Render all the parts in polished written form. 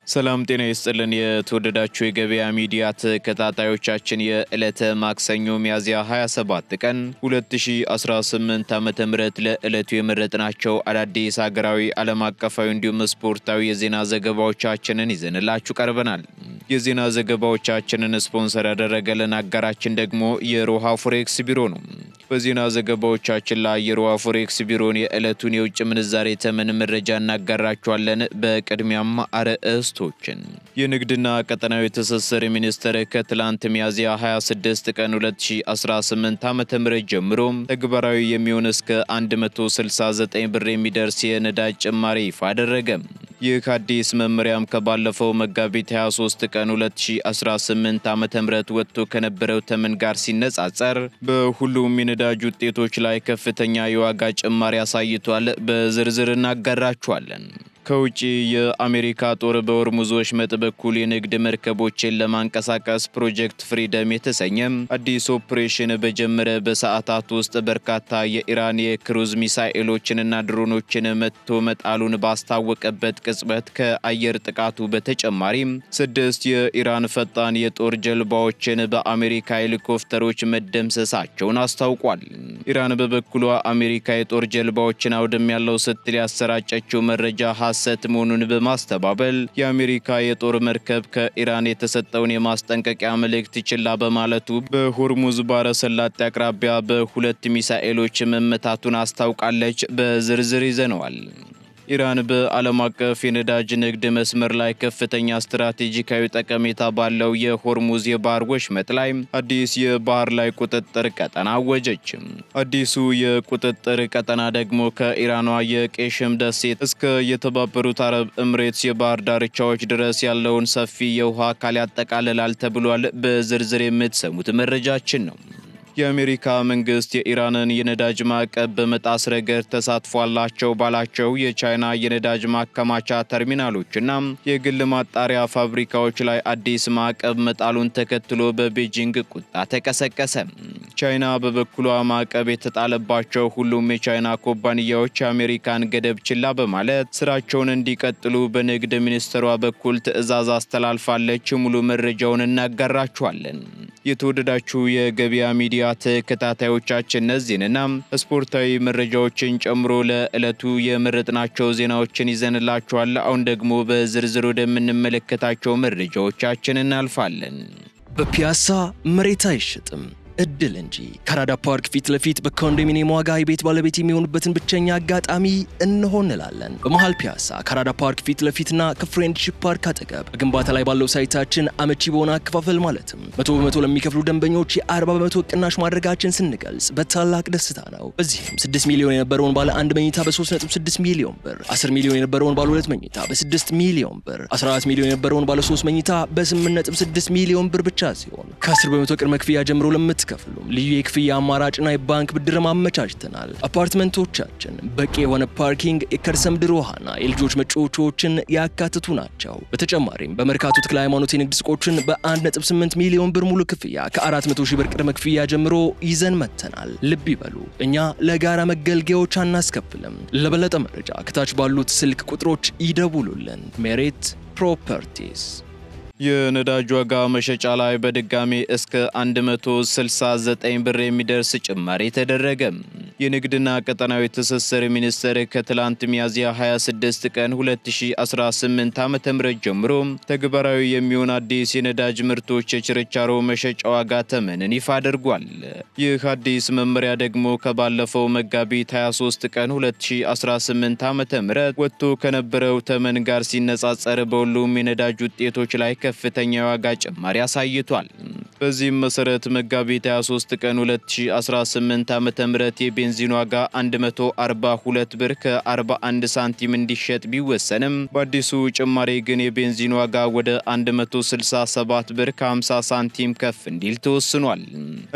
ሰላም ጤና ይስጥልን። የተወደዳችሁ የገበያ ሚዲያ ተከታታዮቻችን፣ የዕለተ ማክሰኞ ሚያዝያ 27 ቀን 2018 ዓ.ም ለዕለቱ የመረጥናቸው አዳዲስ ሀገራዊ፣ ዓለም አቀፋዊ እንዲሁም ስፖርታዊ የዜና ዘገባዎቻችንን ይዘንላችሁ ቀርበናል። የዜና ዘገባዎቻችንን ስፖንሰር ያደረገልን አጋራችን ደግሞ የሮሃ ፎሬክስ ቢሮ ነው። በዜና ዘገባዎቻችን ላይ የሮሃ ፎሬክስ ቢሮን የዕለቱን የውጭ ምንዛሬ ተመን መረጃ እናጋራችኋለን። በቅድሚያም አርዕስቶችን። የንግድና ቀጠናዊ ትስስር ሚኒስቴር ከትላንት ሚያዝያ 26 ቀን 2018 ዓ.ም ጀምሮ ተግባራዊ የሚሆን እስከ 169 ብር የሚደርስ የነዳጅ ጭማሪ ይፋ አደረገ። ይህ አዲስ መመሪያም ከባለፈው መጋቢት 23 ቀን 2018 ዓ.ም ወጥቶ ከነበረው ተመን ጋር ሲነጻጸር በሁሉም የነዳጅ ውጤቶች ላይ ከፍተኛ የዋጋ ጭማሪ አሳይቷል። በዝርዝር እናጋራችኋለን። ከውጪ የአሜሪካ ጦር በሆርሙዝ ወሽመጥ በኩል የንግድ መርከቦችን ለማንቀሳቀስ ፕሮጀክት ፍሪደም የተሰኘ አዲስ ኦፕሬሽን በጀመረ በሰዓታት ውስጥ በርካታ የኢራን የክሩዝ ሚሳኤሎችንና ድሮኖችን መትቶ መጣሉን ባስታወቀበት ቅጽበት ከአየር ጥቃቱ በተጨማሪም ስድስት የኢራን ፈጣን የጦር ጀልባዎችን በአሜሪካ ሄሊኮፕተሮች መደምሰሳቸውን አስታውቋል። ኢራን በበኩሏ አሜሪካ የጦር ጀልባዎችን አውድሜያለሁ ስትል ያሰራጨችው መረጃ ሐሰት መሆኑን በማስተባበል የአሜሪካ የጦር መርከብ ከኢራን የተሰጠውን የማስጠንቀቂያ መልእክት ችላ በማለቱ በሆርሙዝ ባህረ ሰላጤ አቅራቢያ በሁለት ሚሳኤሎች መመታቱን አስታውቃለች። በዝርዝር ይዘነዋል። ኢራን በዓለም አቀፍ የነዳጅ ንግድ መስመር ላይ ከፍተኛ ስትራቴጂካዊ ጠቀሜታ ባለው የሆርሙዝ የባህር ወሽመጥ ላይ አዲስ የባህር ላይ ቁጥጥር ቀጠና አወጀች። አዲሱ የቁጥጥር ቀጠና ደግሞ ከኢራኗ የቄሽም ደሴት እስከ የተባበሩት አረብ ኤምሬትስ የባህር ዳርቻዎች ድረስ ያለውን ሰፊ የውሃ አካል ያጠቃልላል ተብሏል። በዝርዝር የምትሰሙት መረጃችን ነው። የአሜሪካ መንግስት የኢራንን የነዳጅ ማዕቀብ በመጣስ ረገድ ተሳትፎ አላቸው ባላቸው የቻይና የነዳጅ ማከማቻ ተርሚናሎችና የግል ማጣሪያ ፋብሪካዎች ላይ አዲስ ማዕቀብ መጣሉን ተከትሎ በቤጂንግ ቁጣ ተቀሰቀሰ። ቻይና በበኩሏ ማዕቀብ የተጣለባቸው ሁሉም የቻይና ኩባንያዎች የአሜሪካን ገደብ ችላ በማለት ስራቸውን እንዲቀጥሉ በንግድ ሚኒስትሯ በኩል ትዕዛዝ አስተላልፋለች። ሙሉ መረጃውን እናጋራችኋለን። የተወደዳችሁ የገበያ ሚዲያ ተከታታዮቻችን፣ እነዚህንና ስፖርታዊ መረጃዎችን ጨምሮ ለዕለቱ የመረጥናቸው ዜናዎችን ይዘንላችኋል። አሁን ደግሞ በዝርዝር ወደምንመለከታቸው መረጃዎቻችን እናልፋለን። በፒያሳ መሬት አይሸጥም፣ እድል እንጂ። ከአራዳ ፓርክ ፊት ለፊት በኮንዶሚኒየም ዋጋ የቤት ባለቤት የሚሆኑበትን ብቸኛ አጋጣሚ እነሆ እንላለን። በመሃል ፒያሳ ከአራዳ ፓርክ ፊት ለፊትና ከፍሬንድሺፕ ፓርክ አጠገብ በግንባታ ላይ ባለው ሳይታችን አመቺ በሆነ አከፋፈል ማለትም 100% ለሚከፍሉ ደንበኞች የ40% ቅናሽ ማድረጋችን ስንገልጽ በታላቅ ደስታ ነው። በዚህም 6 ሚሊዮን የነበረውን ባለ አንድ መኝታ በ3.6 ሚሊዮን ብር፣ 10 ሚሊዮን የነበረውን ባለ ሁለት መኝታ በ6 ሚሊዮን ብር፣ 14 ሚሊዮን የነበረውን ባለ 3 መኝታ በ8.6 ሚሊዮን ብር ብቻ ሲሆን ከ10% ቅድመ ክፍያ ጀምሮ ለምትከፍሉም ልዩ የክፍያ አማራጭና የባንክ ብድር አመቻችተናል። አፓርትመንቶቻችን በቂ የሆነ parking፣ የከርሰ ምድር ውሃና የልጆች መጫወቻዎችን ያካተቱ ናቸው። በተጨማሪም በመርካቶ ተክለ ሃይማኖት የንግድ ሱቆችን በ1.8 ሚሊዮን ብር ሙሉ ክፍያ ከ400 ሺህ ብር ቅድመ ክፍያ ጀምሮ ይዘን መጥተናል። ልብ ይበሉ፣ እኛ ለጋራ መገልገያዎች አናስከፍልም። ለበለጠ መረጃ ከታች ባሉት ስልክ ቁጥሮች ይደውሉልን። ሜሪት ፕሮፐርቲስ። የነዳጅ ዋጋ መሸጫ ላይ በድጋሚ እስከ 169 ብር የሚደርስ ጭማሪ ተደረገ። የንግድና ቀጠናዊ ትስስር ሚኒስቴር ከትላንት ሚያዝያ 26 ቀን 2018 ዓ.ም ጀምሮ ተግባራዊ የሚሆን አዲስ የነዳጅ ምርቶች የችርቻሮ መሸጫ ዋጋ ተመንን ይፋ አድርጓል። ይህ አዲስ መመሪያ ደግሞ ከባለፈው መጋቢት 23 ቀን 2018 ዓ.ም ወጥቶ ከነበረው ተመን ጋር ሲነጻጸር በሁሉም የነዳጅ ውጤቶች ላይ ከፍተኛ የዋጋ ጭማሪ አሳይቷል። በዚህም መሰረት መጋቢት 23 ቀን 2018 ዓ.ም የቤንዚን ዋጋ 142 ብር ከ41 ሳንቲም እንዲሸጥ ቢወሰንም በአዲሱ ጭማሪ ግን የቤንዚን ዋጋ ወደ 167 ብር ከ50 ሳንቲም ከፍ እንዲል ተወስኗል።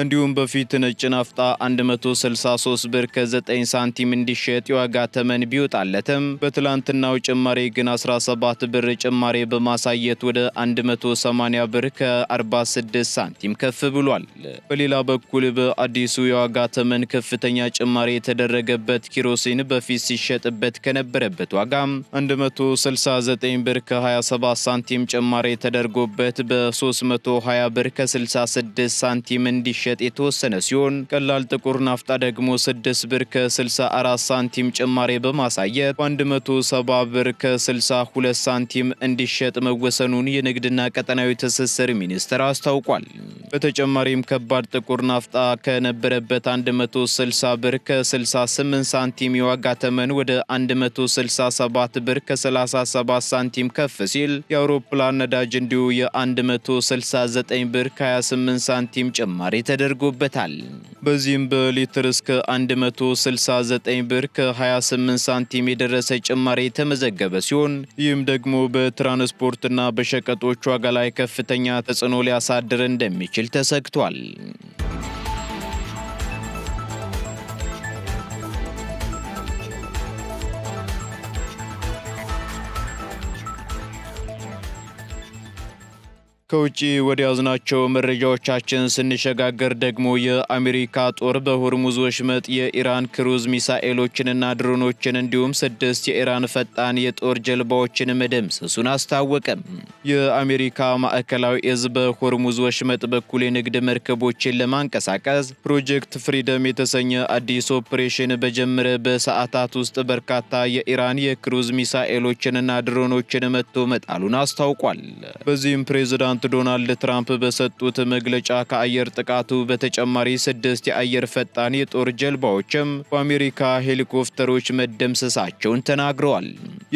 እንዲሁም በፊት ነጭ ናፍጣ 163 ብር ከ9 ሳንቲም እንዲሸጥ የዋጋ ተመን ቢወጣለትም በትላንትናው ጭማሪ ግን 17 ብር ጭማሪ በማሳየት ወደ 180 ብር ከ46 ሳንቲም ሳንቲም ከፍ ብሏል። በሌላ በኩል በአዲሱ የዋጋ ተመን ከፍተኛ ጭማሪ የተደረገበት ኪሮሲን በፊት ሲሸጥበት ከነበረበት ዋጋ 169 ብር ከ27 ሳንቲም ጭማሪ ተደርጎበት በ320 ብር ከ66 ሳንቲም እንዲሸጥ የተወሰነ ሲሆን፣ ቀላል ጥቁር ናፍጣ ደግሞ 6 ብር ከ64 ሳንቲም ጭማሪ በማሳየት በ170 ብር ከ62 ሳንቲም እንዲሸጥ መወሰኑን የንግድና ቀጠናዊ ትስስር ሚኒስቴር አስታውቋል። በተጨማሪም ከባድ ጥቁር ናፍጣ ከነበረበት 160 ብር ከ68 ሳንቲም የዋጋ ተመን ወደ 167 ብር ከ37 ሳንቲም ከፍ ሲል፣ የአውሮፕላን ነዳጅ እንዲሁ የ169 ብር ከ28 ሳንቲም ጭማሪ ተደርጎበታል። በዚህም በሊትር እስከ 169 ብር ከ28 ሳንቲም የደረሰ ጭማሪ የተመዘገበ ሲሆን፣ ይህም ደግሞ በትራንስፖርትና በሸቀጦች ዋጋ ላይ ከፍተኛ ተጽዕኖ ሊያሳድር እንደሚችል ተሰግቷል። ከውጭ ወደ ያዝናቸው መረጃዎቻችን ስንሸጋገር ደግሞ የአሜሪካ ጦር በሆርሙዝ ወሽመጥ የኢራን ክሩዝ ሚሳኤሎችንና ድሮኖችን እንዲሁም ስድስት የኢራን ፈጣን የጦር ጀልባዎችን መደምሰሱን አስታወቀም። የአሜሪካ ማዕከላዊ እዝ በሆርሙዝ ወሽመጥ በኩል የንግድ መርከቦችን ለማንቀሳቀስ Project Freedom የተሰኘ አዲስ ኦፕሬሽን በጀመረ በሰዓታት ውስጥ በርካታ የኢራን የክሩዝ ሚሳኤሎችንና ድሮኖችን መትቶ መጣሉን አስታውቋል። በዚህም ፕሬዝዳንት ዶናልድ ትራምፕ በሰጡት መግለጫ ከአየር ጥቃቱ በተጨማሪ ስድስት የአየር ፈጣን የጦር ጀልባዎችም በአሜሪካ ሄሊኮፕተሮች መደምሰሳቸውን ተናግረዋል።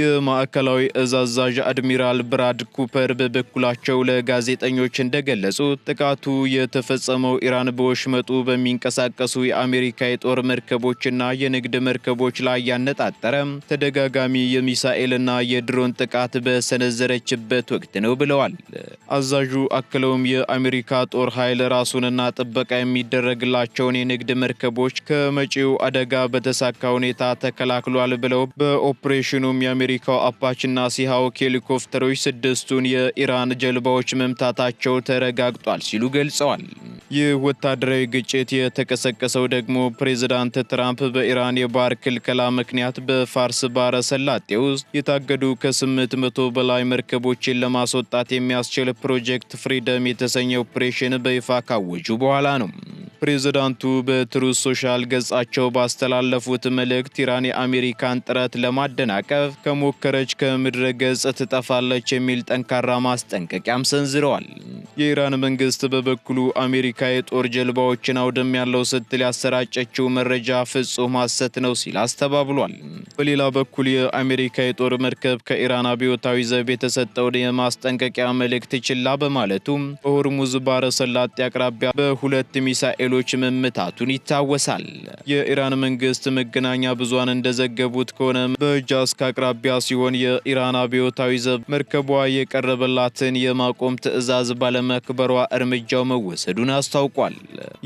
የማዕከላዊ እዝ አዛዥ አድሚራል ብራድ ኩፐር በበኩላቸው ለጋዜጠኞች እንደገለጹት ጥቃቱ የተፈጸመው ኢራን በወሽመጡ በሚንቀሳቀሱ የአሜሪካ የጦር መርከቦችና የንግድ መርከቦች ላይ ያነጣጠረ ተደጋጋሚ የሚሳኤልና የድሮን ጥቃት በሰነዘረችበት ወቅት ነው ብለዋል። አዛዡ አክለውም የአሜሪካ ጦር ኃይል ራሱንና ጥበቃ የሚደረግላቸውን የንግድ መርከቦች ከመጪው አደጋ በተሳካ ሁኔታ ተከላክሏል ብለው፣ በኦፕሬሽኑም የአሜሪካው አፓችና ሲሃውክ ሄሊኮፕተሮች ስድስቱን የኢራን ጀልባዎች መምታታቸው ተረጋግጧል ሲሉ ገልጸዋል። ይህ ወታደራዊ ግጭት የተቀሰቀሰው ደግሞ ፕሬዝዳንት ትራምፕ በኢራን የባህር ክልከላ ምክንያት በፋርስ ባህረ ሰላጤ ውስጥ የታገዱ ከ800 በላይ መርከቦችን ለማስወጣት የሚያስችል Project Freedom የተሰኘ ኦፕሬሽን በይፋ ካወጁ በኋላ ነው። ፕሬዝዳንቱ በ Truth Social ገጻቸው ባስተላለፉት መልእክት ኢራን የአሜሪካን ጥረት ለማደናቀፍ ከሞከረች ከምድረ ገጽ ትጠፋለች የሚል ጠንካራ ማስጠንቀቂያም ሰንዝረዋል። የኢራን መንግስት በበኩሉ አሜሪካ የጦር ጀልባዎችን አውድሜያለሁ ስትል ያሰራጨችው መረጃ ፍጹም ሐሰት ነው ሲል አስተባብሏል። በሌላ በኩል የአሜሪካ የጦር መርከብ ከኢራን አብዮታዊ ዘብ የተሰጠውን የማስጠንቀቂያ መልእክት ችላ በማለቱ በሆርሙዝ ባህረ ሰላጤ አቅራቢያ በሁለት ሚሳኤሎች መመታቱን ይታወሳል። የኢራን መንግስት መገናኛ ብዙሃን እንደዘገቡት ከሆነ በጃስክ አቅራቢያ ሲሆን የኢራን አብዮታዊ ዘብ መርከቧ የቀረበላትን የማቆም ትዕዛዝ ባለመክበሯ እርምጃው መወሰዱን አስታውቋል።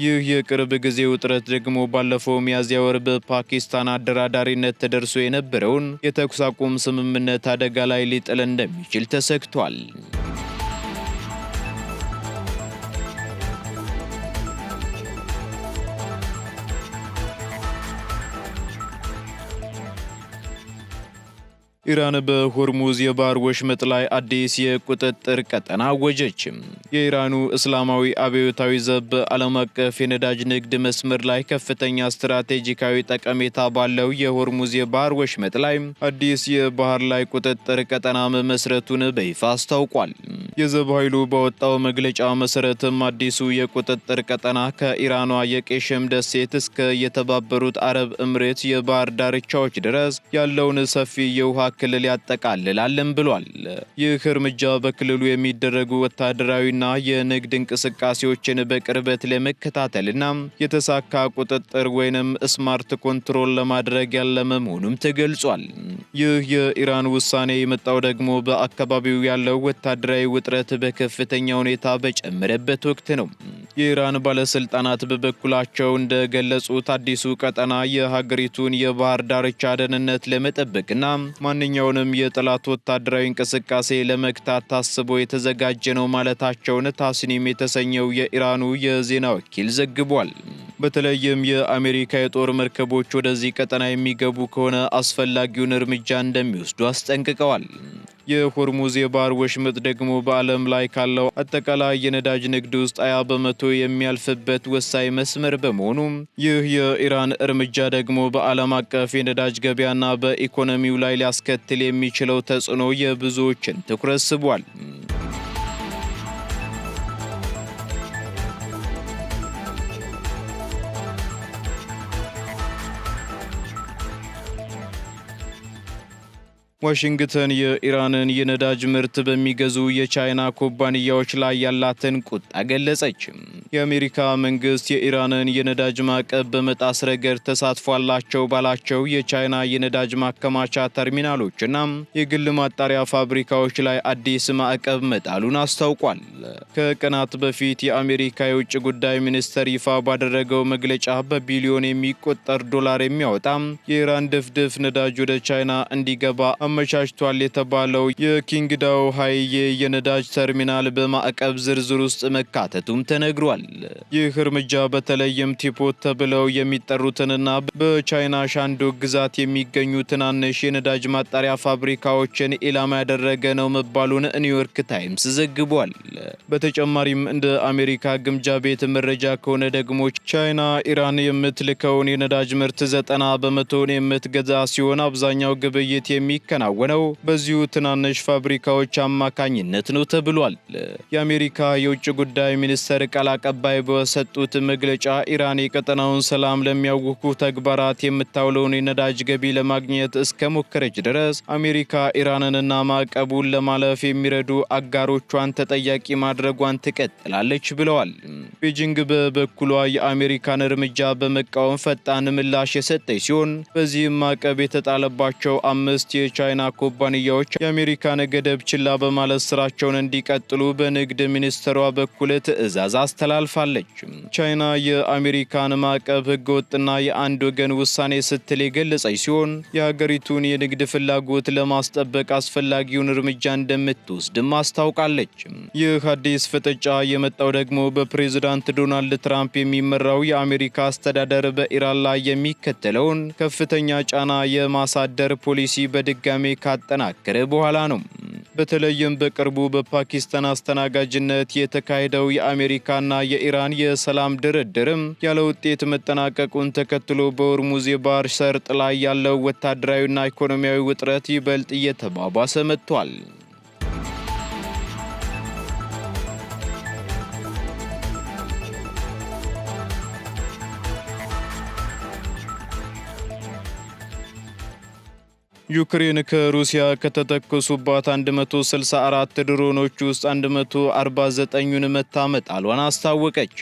ይህ የቅርብ ጊዜ ውጥረት ደግሞ ባለፈው ሚያዝያ ወር በፓኪስታን አደራዳሪነት ተደርሶ የነበረውን የተኩስ አቁም ስምምነት አደጋ ላይ ሊጥል እንደሚችል ተሰግቷል። ኢራን በሆርሙዝ የባህር ወሽመጥ ላይ አዲስ የቁጥጥር ቀጠና አወጀች። የኢራኑ እስላማዊ አብዮታዊ ዘብ በዓለም አቀፍ የነዳጅ ንግድ መስመር ላይ ከፍተኛ ስትራቴጂካዊ ጠቀሜታ ባለው የሆርሙዝ የባህር ወሽመጥ ላይ አዲስ የባህር ላይ ቁጥጥር ቀጠና መመስረቱን በይፋ አስታውቋል። የዘብ ኃይሉ ባወጣው መግለጫ መሰረትም አዲሱ የቁጥጥር ቀጠና ከኢራኗ የቄሽም ደሴት እስከ የተባበሩት አረብ እምሬት የባህር ዳርቻዎች ድረስ ያለውን ሰፊ የውሃ ክልል ያጠቃልላልም ብሏል። ይህ እርምጃ በክልሉ የሚደረጉ ወታደራዊና የንግድ እንቅስቃሴዎችን በቅርበት ለመከታተልና የተሳካ ቁጥጥር ወይንም smart control ለማድረግ ያለመ መሆኑም ተገልጿል። ይህ የኢራን ውሳኔ የመጣው ደግሞ በአካባቢው ያለው ወታደራዊ ውጥረት ውጥረት በከፍተኛ ሁኔታ በጨመረበት ወቅት ነው። የኢራን ባለስልጣናት በበኩላቸው እንደገለጹት አዲሱ ቀጠና የሀገሪቱን የባህር ዳርቻ ደህንነት ለመጠበቅና ማንኛውንም የጠላት ወታደራዊ እንቅስቃሴ ለመግታት ታስቦ የተዘጋጀ ነው ማለታቸውን ታስኒም የተሰኘው የኢራኑ የዜና ወኪል ዘግቧል። በተለይም የአሜሪካ የጦር መርከቦች ወደዚህ ቀጠና የሚገቡ ከሆነ አስፈላጊውን እርምጃ እንደሚወስዱ አስጠንቅቀዋል። የሆርሙዝ የባህር ወሽመጥ ደግሞ በዓለም ላይ ካለው አጠቃላይ የነዳጅ ንግድ ውስጥ 20% የሚያልፍበት ወሳኝ መስመር በመሆኑ ይህ የኢራን እርምጃ ደግሞ በዓለም አቀፍ የነዳጅ ገበያና በኢኮኖሚው ላይ ሊያስከትል የሚችለው ተጽዕኖ የብዙዎችን ትኩረት ስቧል። ዋሽንግተን የኢራንን የነዳጅ ምርት በሚገዙ የቻይና ኩባንያዎች ላይ ያላትን ቁጣ ገለጸች። የአሜሪካ መንግስት የኢራንን የነዳጅ ማዕቀብ በመጣስ ረገድ ተሳትፎ አላቸው ባላቸው የቻይና የነዳጅ ማከማቻ ተርሚናሎችና የግል ማጣሪያ ፋብሪካዎች ላይ አዲስ ማዕቀብ መጣሉን አስታውቋል። ከቀናት በፊት የአሜሪካ የውጭ ጉዳይ ሚኒስተር ይፋ ባደረገው መግለጫ በቢሊዮን የሚቆጠር ዶላር የሚያወጣ የኢራን ድፍድፍ ነዳጅ ወደ ቻይና እንዲገባ አመቻችቷል የተባለው የኪንግዳው ሃይዬ የነዳጅ ተርሚናል በማዕቀብ ዝርዝር ውስጥ መካተቱም ተነግሯል። ይህ እርምጃ በተለይም teapot ተብለው የሚጠሩትንና በቻይና ሻንዶንግ ግዛት የሚገኙ ትናንሽ የነዳጅ ማጣሪያ ፋብሪካዎችን ኢላማ ያደረገ ነው መባሉን ኒውዮርክ ታይምስ ዘግቧል። በተጨማሪም እንደ አሜሪካ ግምጃ ቤት መረጃ ከሆነ ደግሞ ቻይና ኢራን የምትልከውን የነዳጅ ምርት 90%ን የምትገዛ ሲሆን አብዛኛው ግብይት የሚከናወነው በዚሁ ትናንሽ ፋብሪካዎች አማካኝነት ነው ተብሏል። የአሜሪካ የውጭ ጉዳይ ሚኒስተር ቃል አቀባይ በሰጡት መግለጫ ኢራን የቀጠናውን ሰላም ለሚያውኩ ተግባራት የምታውለውን የነዳጅ ገቢ ለማግኘት እስከሞከረች ድረስ አሜሪካ ኢራንንና ማዕቀቡን ለማለፍ የሚረዱ አጋሮቿን ተጠያቂ ማድረጓን ትቀጥላለች ብለዋል። ቤጂንግ በበኩሏ የአሜሪካን እርምጃ በመቃወም ፈጣን ምላሽ የሰጠች ሲሆን በዚህም ማዕቀብ የተጣለባቸው አምስት የቻይና ኩባንያዎች የአሜሪካን ገደብ ችላ በማለት ስራቸውን እንዲቀጥሉ በንግድ ሚኒስትሯ በኩል ትዕዛዝ አስተላልፋለች። ቻይና የአሜሪካን ማዕቀብ ህገወጥና የአንድ ወገን ውሳኔ ስትል የገለጸች ሲሆን የሀገሪቱን የንግድ ፍላጎት ለማስጠበቅ አስፈላጊውን እርምጃ እንደምትወስድም አስታውቃለች። ይህ አዲስ ፍጥጫ የመጣው ደግሞ በፕሬዝዳንት ዶናልድ ትራምፕ የሚመራው የአሜሪካ አስተዳደር በኢራን ላይ የሚከተለውን ከፍተኛ ጫና የማሳደር ፖሊሲ በድጋሜ ካጠናከረ በኋላ ነው። በተለይም በቅርቡ በፓኪስታን አስተናጋጅነት የተካሄደው የአሜሪካና የኢራን የሰላም ድርድርም ያለ ውጤት መጠናቀቁን ተከትሎ በሆርሙዝ የባህር ሰርጥ ላይ ያለው ወታደራዊና ኢኮኖሚያዊ ውጥረት ይበልጥ እየተባባሰ መጥቷል። ዩክሬን ከሩሲያ ከተተኮሱባት 164 ድሮኖች ውስጥ 149ኙን መታ መጣሏን አስታወቀች።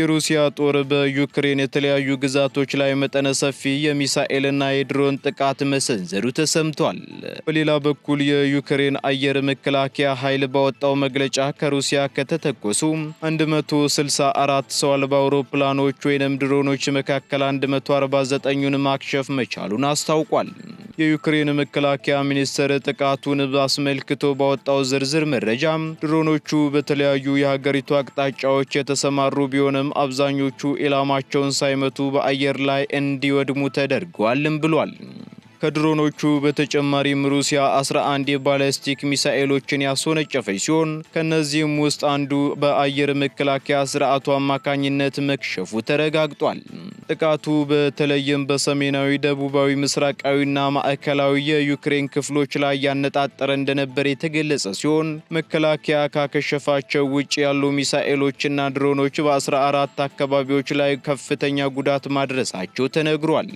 የሩሲያ ጦር በዩክሬን የተለያዩ ግዛቶች ላይ መጠነ ሰፊ የሚሳኤልና የድሮን ጥቃት መሰንዘሩ ተሰምቷል። በሌላ በኩል የዩክሬን አየር መከላከያ ኃይል ባወጣው መግለጫ ከሩሲያ ከተተኮሱ 164 ሰው አልባ አውሮፕላኖች ወይንም ድሮኖች መካከል 149ኙን ማክሸፍ መቻሉን አስታውቋል። የዩክሬን መከላከያ ሚኒስቴር ጥቃቱን አስመልክቶ ባወጣው ዝርዝር መረጃ ድሮኖቹ በተለያዩ የሀገሪቱ አቅጣጫዎች የተሰማሩ ቢሆንም አብዛኞቹ ኢላማቸውን ሳይመቱ በአየር ላይ እንዲወድሙ ተደርገዋልም ብሏል። ከድሮኖቹ በተጨማሪም ሩሲያ 11 የባላስቲክ ሚሳኤሎችን ያስወነጨፈች ሲሆን ከእነዚህም ውስጥ አንዱ በአየር መከላከያ ስርዓቱ አማካኝነት መክሸፉ ተረጋግጧል። ጥቃቱ በተለይም በሰሜናዊ፣ ደቡባዊ፣ ምስራቃዊና ማዕከላዊ የዩክሬን ክፍሎች ላይ ያነጣጠረ እንደነበር የተገለጸ ሲሆን መከላከያ ካከሸፋቸው ውጭ ያሉ ሚሳኤሎችና ድሮኖች በ14 አካባቢዎች ላይ ከፍተኛ ጉዳት ማድረሳቸው ተነግሯል።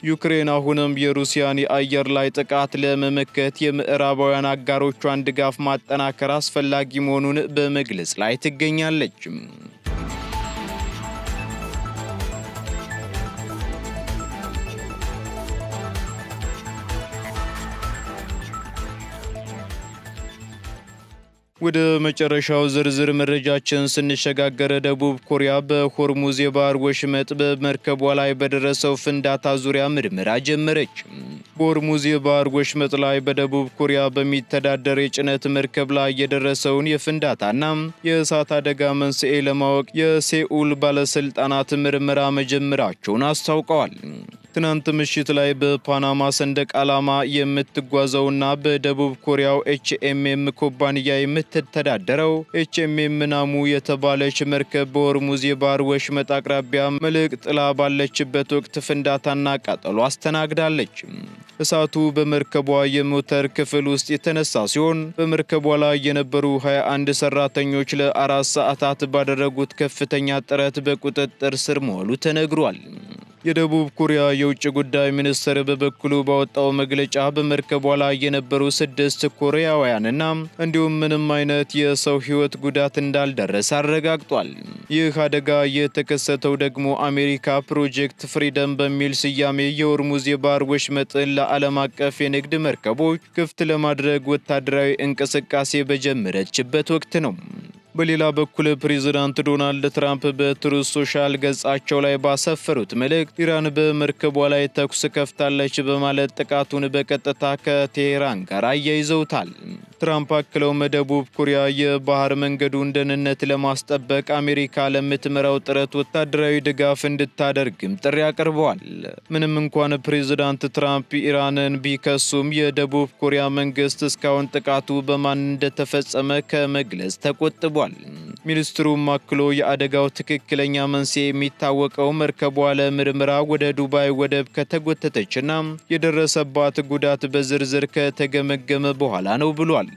ዩክሬን አሁንም የሩሲያን የአየር ላይ ጥቃት ለመመከት የምዕራባውያን አጋሮቿን ድጋፍ ማጠናከር አስፈላጊ መሆኑን በመግለጽ ላይ ትገኛለች። ወደ መጨረሻው ዝርዝር መረጃችን ስንሸጋገር ደቡብ ኮሪያ በሆርሙዝ የባህር ወሽመጥ በመርከቧ ላይ በደረሰው ፍንዳታ ዙሪያ ምርመራ ጀመረች። በሆርሙዝ የባህር ወሽመጥ ላይ በደቡብ ኮሪያ በሚተዳደር የጭነት መርከብ ላይ የደረሰውን የፍንዳታና የእሳት አደጋ መንስኤ ለማወቅ የሴኡል ባለስልጣናት ምርመራ መጀመራቸውን አስታውቀዋል። ትናንት ምሽት ላይ በፓናማ ሰንደቅ ዓላማ የምትጓዘውና በደቡብ ኮሪያው ኤችኤምኤም ኩባንያ የምትተዳደረው ኤችኤምኤም ናሙ የተባለች መርከብ በሆርሙዝ የባህር ወሽመጥ አቅራቢያ መልሕቅ ጥላ ባለችበት ወቅት ፍንዳታና ቃጠሎ አስተናግዳለች። እሳቱ በመርከቧ የሞተር ክፍል ውስጥ የተነሳ ሲሆን በመርከቧ ላይ የነበሩ 21 ሰራተኞች ለ4 ሰዓታት ባደረጉት ከፍተኛ ጥረት በቁጥጥር ስር መዋሉ ተነግሯል። የደቡብ ኮሪያ የውጭ ጉዳይ ሚኒስትር በበኩሉ ባወጣው መግለጫ በመርከቧ ላይ የነበሩ ስድስት ኮሪያውያንና እንዲሁም ምንም አይነት የሰው ሕይወት ጉዳት እንዳልደረሰ አረጋግጧል። ይህ አደጋ የተከሰተው ደግሞ አሜሪካ Project Freedom በሚል ስያሜ የሆርሙዝ የባህር ወሽመጥን ለዓለም አቀፍ የንግድ መርከቦች ክፍት ለማድረግ ወታደራዊ እንቅስቃሴ በጀመረችበት ወቅት ነው። በሌላ በኩል ፕሬዝዳንት ዶናልድ ትራምፕ በ Truth Social ገጻቸው ላይ ባሰፈሩት መልእክት ኢራን በመርከቧ ላይ ተኩስ ከፍታለች በማለት ጥቃቱን በቀጥታ ከቴሄራን ጋር አያይዘውታል። ትራምፕ አክለውም ደቡብ ኮሪያ የባህር መንገዱን ደህንነት ለማስጠበቅ አሜሪካ ለምትመራው ጥረት ወታደራዊ ድጋፍ እንድታደርግም ጥሪ አቅርበዋል። ምንም እንኳን ፕሬዝዳንት ትራምፕ ኢራንን ቢከሱም የደቡብ ኮሪያ መንግስት እስካሁን ጥቃቱ በማን እንደተፈጸመ ከመግለጽ ተቆጥቧል። ሚኒስትሩም አክሎ የአደጋው ትክክለኛ መንስኤ የሚታወቀው መርከቧ ለምርመራ ወደ ዱባይ ወደብ ከተጎተተችና የደረሰባት ጉዳት በዝርዝር ከተገመገመ በኋላ ነው ብሏል።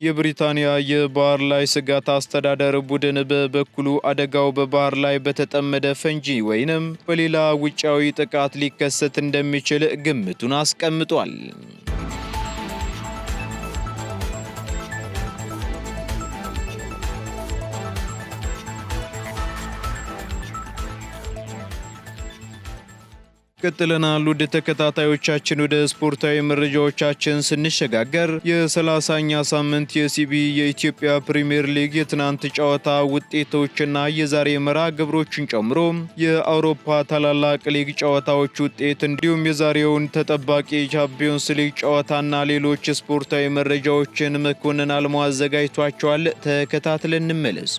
የብሪታንያ የባህር ላይ ስጋት አስተዳደር ቡድን በበኩሉ አደጋው በባህር ላይ በተጠመደ ፈንጂ ወይንም በሌላ ውጫዊ ጥቃት ሊከሰት እንደሚችል ግምቱን አስቀምጧል። ቀጥለናል። ውድ ተከታታዮቻችን፣ ወደ ስፖርታዊ መረጃዎቻችን ስንሸጋገር የ30ኛ ሳምንት የ CBE የኢትዮጵያ ፕሪምየር ሊግ የትናንት ጨዋታ ውጤቶችና የዛሬ መርሃ ግብሮችን ጨምሮ የአውሮፓ ታላላቅ ሊግ ጨዋታዎች ውጤት እንዲሁም የዛሬውን ተጠባቂ ቻምፒዮንስ ሊግ ጨዋታና ሌሎች ስፖርታዊ መረጃዎችን መኮንን አልሞ አዘጋጅቷቸዋል። ተከታትለን እንመለስ።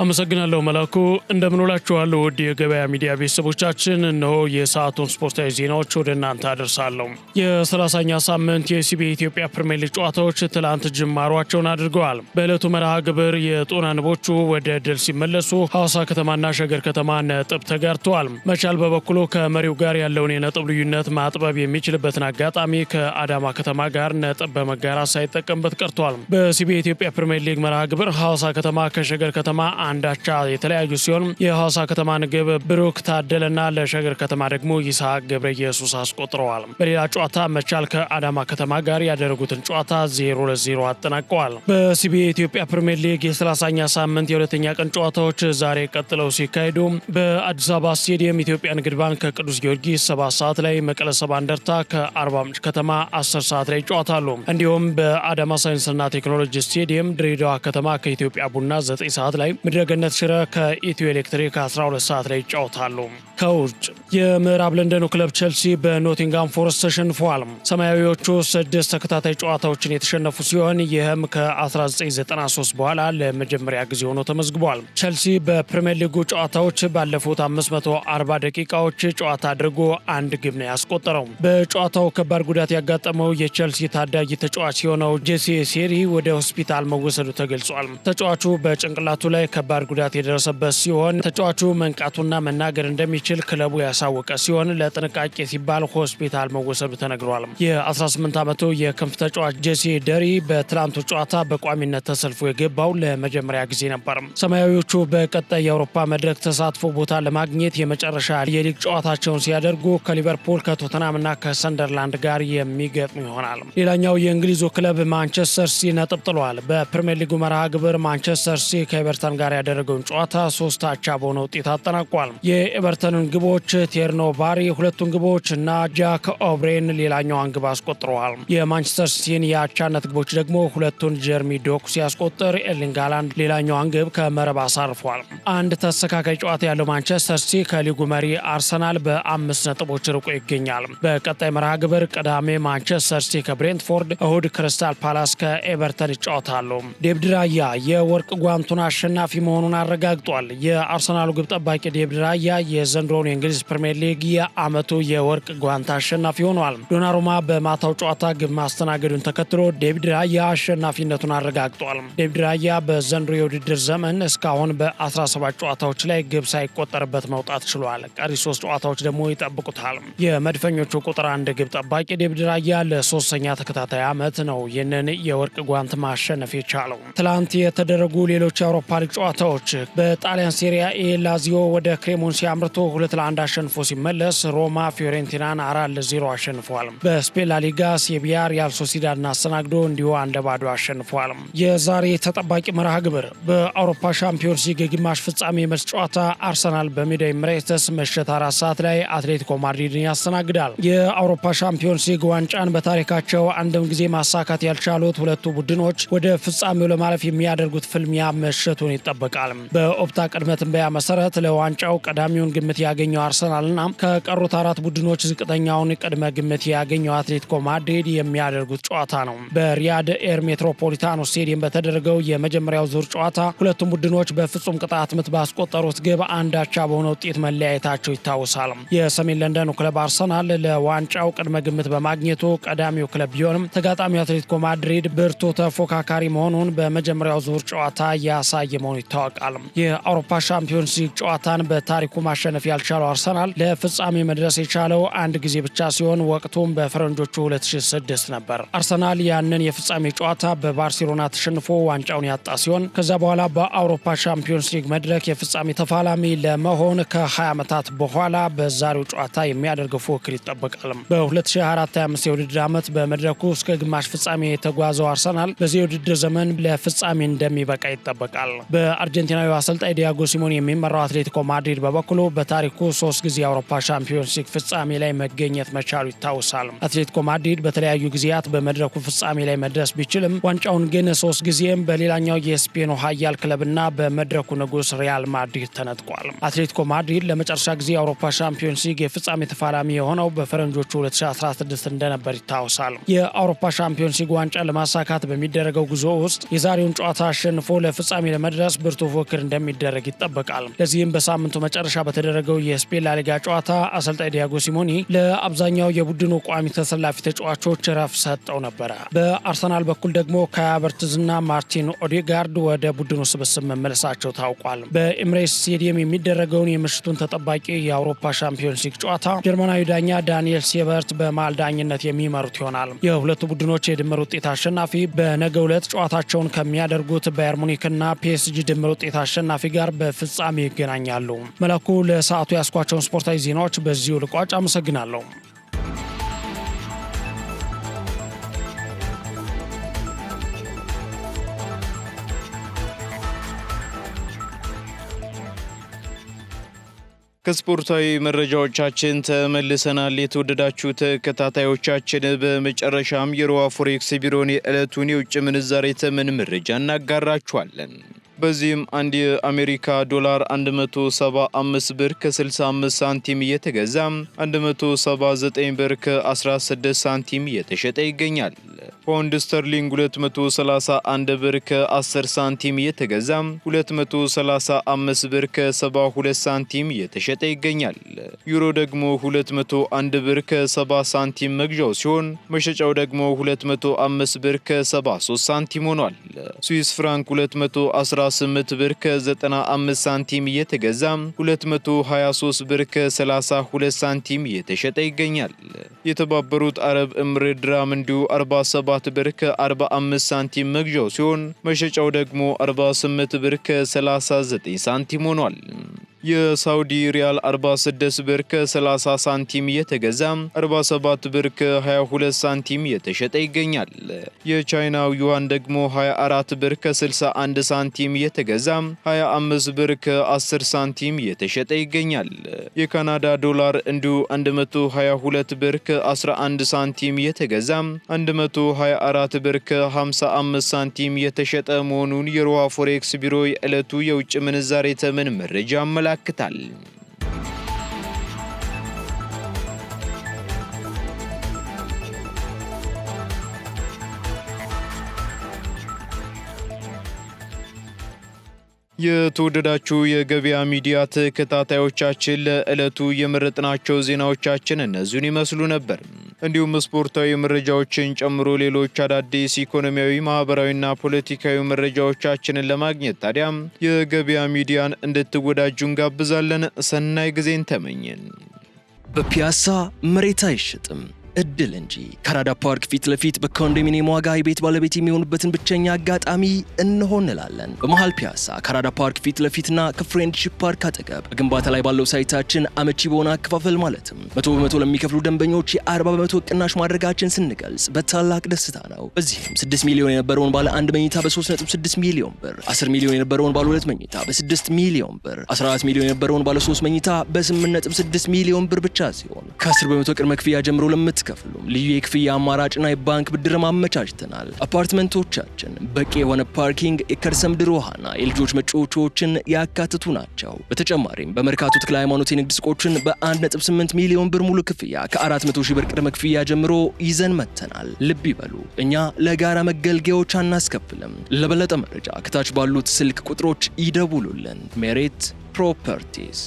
አመሰግናለሁ መላኩ። እንደምን ውላችኋል ውድ የገበያ ሚዲያ ቤተሰቦቻችን፣ እነሆ የሰዓቱን ስፖርታዊ ዜናዎች ወደ እናንተ አደርሳለሁ። የ30ኛ ሳምንት የ CBE ኢትዮጵያ ፕሪምየር ሊግ ጨዋታዎች ትላንት ጅማሯቸውን አድርገዋል። በዕለቱ መርሃ ግብር የጦና ንቦቹ ወደ ድል ሲመለሱ፣ ሐዋሳ ከተማና ሸገር ከተማ ነጥብ ተጋርተዋል። መቻል በበኩሉ ከመሪው ጋር ያለውን የነጥብ ልዩነት ማጥበብ የሚችልበትን አጋጣሚ ከአዳማ ከተማ ጋር ነጥብ በመጋራት ሳይጠቀምበት ቀርቷል። በ CBE ኢትዮጵያ ፕሪምየር ሊግ መርሃ ግብር ሐዋሳ ከተማ ከሸገር ከተማ 1 አቻ የተለያዩ ሲሆን የሐዋሳ ከተማን ግብ ብሩክ ታደለና ለሸገር ከተማ ደግሞ ይስሐቅ ገብረ ኢየሱስ አስቆጥረዋል። በሌላ ጨዋታ መቻል ከአዳማ ከተማ ጋር ያደረጉትን ጨዋታ 0-0 አጠናቀዋል። በ CBE የኢትዮጵያ ፕሪምየር ሊግ የ30ኛ ሳምንት የሁለተኛ ቀን ጨዋታዎች ዛሬ ቀጥለው ሲካሄዱ በአዲስ አበባ ስቴዲየም ኢትዮጵያ ንግድ ባንክ ከቅዱስ ጊዮርጊስ 7 ሰዓት ላይ፣ መቀለ 70 እንደርታ ከአርባ ምንጭ ከተማ 10 ሰዓት ላይ ይጫወታሉ። እንዲሁም በአዳማ ሳይንስና ቴክኖሎጂ ስቴዲየም ድሬዳዋ ከተማ ከኢትዮጵያ ቡና 9 ሰዓት ላይ፣ ምድረገነት ሽረ ከኢትዮ ኤሌክትሪክ 12 ሰዓት ላይ ይጫወታሉ። ከውጭ የምዕራብ ለንደኑ ክለብ ቸልሲ በኖቲንጋም ፎረስት ተሸንፏል። ሰማያዊዎቹ ስድስት ተከታታይ ጨዋታዎችን የተሸነፉ ሲሆን ይህም ከ1993 በኋላ ለመጀመሪያ ጊዜ ሆኖ ተመዝግቧል። ቸልሲ በፕሪምየር ሊጉ ጨዋታዎች ባለፉት 540 ደቂቃዎች ጨዋታ አድርጎ አንድ ግብ ነው ያስቆጠረው። በጨዋታው ከባድ ጉዳት ያጋጠመው የቸልሲ ታዳጊ ተጫዋች የሆነው ጄሲ ሴሪ ወደ ሆስፒታል መወሰዱ ተገልጿል። ተጫዋቹ በጭንቅላቱ ላይ ከባድ ጉዳት የደረሰበት ሲሆን ተጫዋቹ መንቃቱና መናገር እንደሚችል ክለቡ ያሳወቀ ሲሆን ለጥንቃቄ ሲባል ሆስፒታል መወሰዱ ተነግሯል። የ18 ዓመቱ የክንፍ ተጫዋች ጄሲ ደሪ በትላንቱ ጨዋታ በቋሚነት ተሰልፎ የገባው ለመጀመሪያ ጊዜ ነበር። ሰማያዊዎቹ በቀጣይ የአውሮፓ መድረክ ተሳትፎ ቦታ ለማግኘት የመጨረሻ የሊግ ጨዋታቸውን ሲያደርጉ ከሊቨርፑል፣ ከቶተናምና ከሰንደርላንድ ጋር የሚገጥሙ ይሆናል። ሌላኛው የእንግሊዙ ክለብ ማንቸስተር ሲቲ ነጥብ ጥሏል። በፕሪምየር ሊጉ መርሃ ግብር ማንቸስተር ሲቲ ከኤቨርተን ጋር ያደረገውን ጨዋታ 3-አቻ በሆነ ውጤት አጠናቋል። የኤቨርተንን ግቦች ቲየርኖ ባሪ ሁለቱን ግቦች እና ጃክ ኦብሬን ሌላኛዋን ግብ አስቆጥረዋል። የማንቸስተር ሲቲን የአቻነት ግቦች ደግሞ ሁለቱን ጀርሚ ዶኩ ሲያስቆጥር ኤርሊንግ ሃላንድ ሌላኛዋን ግብ ከመረብ አሳርፏል። አንድ ተስተካካይ ጨዋታ ያለው ማንቸስተር ሲቲ ከሊጉ መሪ አርሰናል በ5 ነጥቦች ርቆ ይገኛል። በቀጣይ መርሃ ግብር ቅዳሜ ማንቸስተር ሲቲ ከብሬንትፎርድ፣ እሁድ ክሪስታል ፓላስ ከኤቨርተን ይጫወታሉ። ዴቪድ ራያ የወርቅ ጓንቱን አሸናፊ መሆኑን አረጋግጧል። የአርሰናሉ ግብ ጠባቂ ዴቪድ ራያ የዘንድሮውን የእንግሊዝ ፕሪምየር ሊግ የዓመቱ የወርቅ ጓንት አሸናፊ ሆኗል። ዶናሩማ በማታው ጨዋታ ግብ ማስተናገዱን ተከትሎ ዴቪድ ራያ አሸናፊነቱን አረጋግጧል። ዴቪድ ራያ በዘንድሮ የውድድር ዘመን እስካሁን በ17 ጨዋታዎች ላይ ግብ ሳይቆጠርበት መውጣት ችሏል። ቀሪ 3 ጨዋታዎች ደግሞ ይጠብቁታል። የመድፈኞቹ ቁጥር 1 ግብ ጠባቂ ዴቪድ ራያ ለሶስተኛ ተከታታይ ዓመት ነው ይህንን የወርቅ ጓንት ማሸነፍ የቻለው። ትላንት የተደረጉ ሌሎች የአውሮፓ ሊግ ጨዋታዎች በጣሊያን ሴሪያ ኤ ላዚዮ ወደ ክሬሞንሲ አምርቶ 2-1 አሸንፎ ሲመለስ ሮማ ፊዮሬንቲናን 4-0 አሸንፏል። በስፔን ላሊጋ ሴቪያ ሪያል ሶሲዳድን አስተናግዶ እንዲሁ 1-0 አሸንፏል። የዛሬ ተጠባቂ መርሃ ግብር በአውሮፓ ሻምፒዮንስ ሊግ የግማሽ ፍጻሜ መልስ ጨዋታ አርሰናል በሜዳ ኤምሬትስ ምሽት 4 ሰዓት ላይ አትሌቲኮ ማድሪድን ያስተናግዳል። የአውሮፓ ሻምፒዮንስ ሊግ ዋንጫን በታሪካቸው አንድም ጊዜ ማሳካት ያልቻሉት ሁለቱ ቡድኖች ወደ ፍጻሜው ለማለፍ የሚያደርጉት ፍልሚያ ምሽቱን ይጠበቃል። በኦፕታ ቅድመ ትንበያ መሰረት ለዋንጫው ቀዳሚውን ግምት ያገኘው አርሰናልና ከቀሩት 4 ቡድኖች ዝቅተኛውን ቅድመ ግምት ያገኘው አትሌቲኮ ማድሪድ የሚያደርጉት ጨዋታ ነው። በሪያድ ኤር ሜትሮፖሊታኖ ስቴዲየም በተደረገው የመጀመሪያው ዙር ጨዋታ ሁለቱም ቡድኖች በፍጹም ቅጣት ምት ባስቆጠሩት ግብ 1-አቻ በሆነ ውጤት መለያየታቸው ይታወሳል። የሰሜን ለንደኑ ክለብ አርሰናል ለዋንጫው ቅድመ ግምት በማግኘቱ ቀዳሚው ክለብ ቢሆንም ተጋጣሚው አትሌቲኮ ማድሪድ ብርቱ ተፎካካሪ መሆኑን በመጀመሪያው ዙር ጨዋታ ያሳየ መሆኑ ይታወቃል። የአውሮፓ ሻምፒዮንስ ሊግ ጨዋታን በታሪኩ ማሸነፍ ያልቻለው አርሰናል ለፍጻሜ መድረስ የቻለው አንድ ጊዜ ብቻ ሲሆን ወቅቱም በፈረንጆቹ 2006 ነበር። አርሰናል ያንን የፍጻሜ ጨዋታ በባርሴሎና ተሸንፎ ዋንጫውን ያጣ ሲሆን ከዛ በኋላ በአውሮፓ ሻምፒዮንስ ሊግ መድረክ የፍጻሜ ተፋላሚ ለመሆን ከ20 ዓመታት በኋላ በዛሬው ጨዋታ የሚያደርገው ፉክክር ይጠበቃል። በ2024/25 የውድድር ዓመት በመድረኩ እስከ ግማሽ ፍጻሜ የተጓዘው አርሰናል በዚህ የውድድር ዘመን ለፍጻሜ እንደሚበቃ ይጠበቃል። በአርጀንቲናዊ አሰልጣኝ ዲያጎ ሲሞን የሚመራው አትሌቲኮ ማድሪድ በበኩሉ በታሪኩ 3 ጊዜ የአውሮፓ ሻምፒዮንስ ሊግ ፍጻሜ ላይ መገኘት መቻሉ ይታወሳል። አትሌቲኮ ማድሪድ በተለያዩ ጊዜያት በመድረኩ ፍጻሜ ላይ መድረስ ቢችልም ዋንጫውን ግን 3 ጊዜም በሌላኛው የስፔኑ ኃያል ክለብና በመድረኩ ንጉስ ሪያል ማድሪድ ተነጥቋል። አትሌቲኮ ማድሪድ ለመጨረሻ ጊዜ የአውሮፓ ሻምፒዮንስ ሊግ የፍጻሜ ተፋላሚ የሆነው በፈረንጆቹ 2016 እንደነበር ይታወሳል። የአውሮፓ ሻምፒዮንስ ሊግ ዋንጫ ለማሳካት በሚደረገው ጉዞ ውስጥ የዛሬውን ጨዋታ አሸንፎ ለፍጻሜ ለመድረስ ብርቱ ፉክክር እንደሚደረግ ይጠበቃል። ለዚህም በሳምንቱ መጨረሻ በተደረገው የስፔን ላሊጋ ጨዋታ አሰልጣኝ ዲያጎ ሲሞኒ ለአብዛኛው የቡድኑ ቋሚ ተሰላፊ ተጫዋቾች ረፍት ሰጠው ነበረ። በአርሰናል በኩል ደግሞ ካይ ሃቨርትዝና ማርቲን ኦዴጋርድ ወደ ቡድኑ ስብስብ መመለሳቸው ታውቋል። በኤምሬትስ ስቴዲየም የሚደረገውን የምሽቱን ተጠባቂ የአውሮፓ ሻምፒዮንስ ሊግ ጨዋታ ጀርመናዊ ዳኛ ዳንኤል ሴበርት በመሃል ዳኝነት የሚመሩት ይሆናል። የሁለቱ ቡድኖች የድምር ውጤት አሸናፊ በነገው ዕለት ጨዋታቸውን ከሚያደርጉት ባየር ሙኒክና ፒኤስጂ ድምር ውጤት አሸናፊ ጋር በፍጻሜ ይገናኛሉ። መላኩ፣ ለሰዓቱ ያስኳቸውን ስፖርታዊ ዜናዎች በዚሁ ልቋጭ። አመሰግናለሁ። ከስፖርታዊ መረጃዎቻችን ተመልሰናል። የተወደዳችሁ ተከታታዮቻችን፣ በመጨረሻም የሮሃ ፎሬክስ ቢሮን የዕለቱን የውጭ ምንዛሬ ተመን መረጃ እናጋራችኋለን። በዚህም አንድ የአሜሪካ ዶላር 175 ብር ከ65 ሳንቲም እየተገዛ 179 ብር ከ16 ሳንቲም እየተሸጠ ይገኛል። ፓውንድ ስተርሊንግ 231 ብር ከ10 ሳንቲም እየተገዛ 235 ብር ከ72 ሳንቲም እየተሸጠ ይገኛል። ዩሮ ደግሞ 201 ብር ከ70 ሳንቲም መግዣው ሲሆን መሸጫው ደግሞ 205 ብር ከ73 ሳንቲም ሆኗል። ስዊስ ፍራንክ 218 ብር ከ95 ሳንቲም እየተገዛ 223 ብር ከ32 ሳንቲም እየተሸጠ ይገኛል። የተባበሩት አረብ ኤምሬት ድራም እንዲሁ 47 ብር ከ45 ሳንቲም መግዣው ሲሆን መሸጫው ደግሞ 48 ብር ከ39 ሳንቲም ሆኗል። የሳውዲ ሪያል 46 ብር ከ30 ሳንቲም እየተገዛ 47 ብር ከ22 ሳንቲም እየተሸጠ ይገኛል። የቻይናው ዩዋን ደግሞ 24 ብር ከ61 ሳንቲም እየተገዛ 25 ብር ከ10 ሳንቲም እየተሸጠ ይገኛል። የካናዳ ዶላር እንዲሁ 122 ብር ከ11 ሳንቲም እየተገዛ 124 ብር ከ55 ሳንቲም የተሸጠ መሆኑን የሮሃ ፎሬክስ ቢሮ የዕለቱ የውጭ ምንዛሬ ተመን መረጃ ያመላክታል። የተወደዳችሁ የገበያ ሚዲያ ተከታታዮቻችን፣ ለዕለቱ የመረጥናቸው ዜናዎቻችን እነዚሁን ይመስሉ ነበር። እንዲሁም ስፖርታዊ መረጃዎችን ጨምሮ ሌሎች አዳዲስ ኢኮኖሚያዊ፣ ማህበራዊና ፖለቲካዊ መረጃዎቻችንን ለማግኘት ታዲያ የገበያ ሚዲያን እንድትወዳጁ እንጋብዛለን። ሰናይ ጊዜን ተመኘን። በፒያሳ መሬት አይሸጥም፣ እድል እንጂ። ከአራዳ ፓርክ ፊት ለፊት በኮንዶሚኒየም ዋጋ የቤት ባለቤት የሚሆኑበትን ብቸኛ አጋጣሚ እነሆ እንላለን። በመሃል ፒያሳ ከአራዳ ፓርክ ፊት ለፊትና ከፍሬንድሺፕ ፓርክ አጠገብ በግንባታ ላይ ባለው site ኣችን አመቺ በሆነ አከፋፈል ማለትም 100% ለሚከፍሉ ደንበኞች የ40% ቅናሽ ማድረጋችን ስንገልጽ በታላቅ ደስታ ነው። በዚህም 6 ሚሊዮን የነበረውን ባለ አንድ መኝታ በ3.6 ሚሊዮን ብር፣ 10 ሚሊዮን የነበረውን ባለ ሁለት መኝታ በ6 ሚሊዮን ብር፣ 14 ሚሊዮን የነበረውን ባለ 3 መኝታ በ8.6 ሚሊዮን ብር ብቻ ሲሆን ከ10% ቅድመ ክፍያ ጀምሮ ለምትከፍሉም ልዩ የክፍያ አማራጭና የባንክ ብድር አመቻችተናል። አፓርትመንቶቻችን በቂ የሆነ parking፣ የከርሰ ምድር ውሃና የልጆች መጫወቻዎችን ያካተቱ ናቸው። በተጨማሪም በመርካቶ ተክለ ሃይማኖት የንግድ ሱቆችን በ1.8 ሚሊዮን ብር ሙሉ ክፍያ ከ400 ሺህ ብር ቅድመ ክፍያ ጀምሮ ይዘን መጥተናል። ልብ ይበሉ፣ እኛ ለጋራ መገልገያዎች አናስከፍልም። ለበለጠ መረጃ ከታች ባሉት ስልክ ቁጥሮች ይደውሉልን። ሜሪት ፕሮፐርቲስ።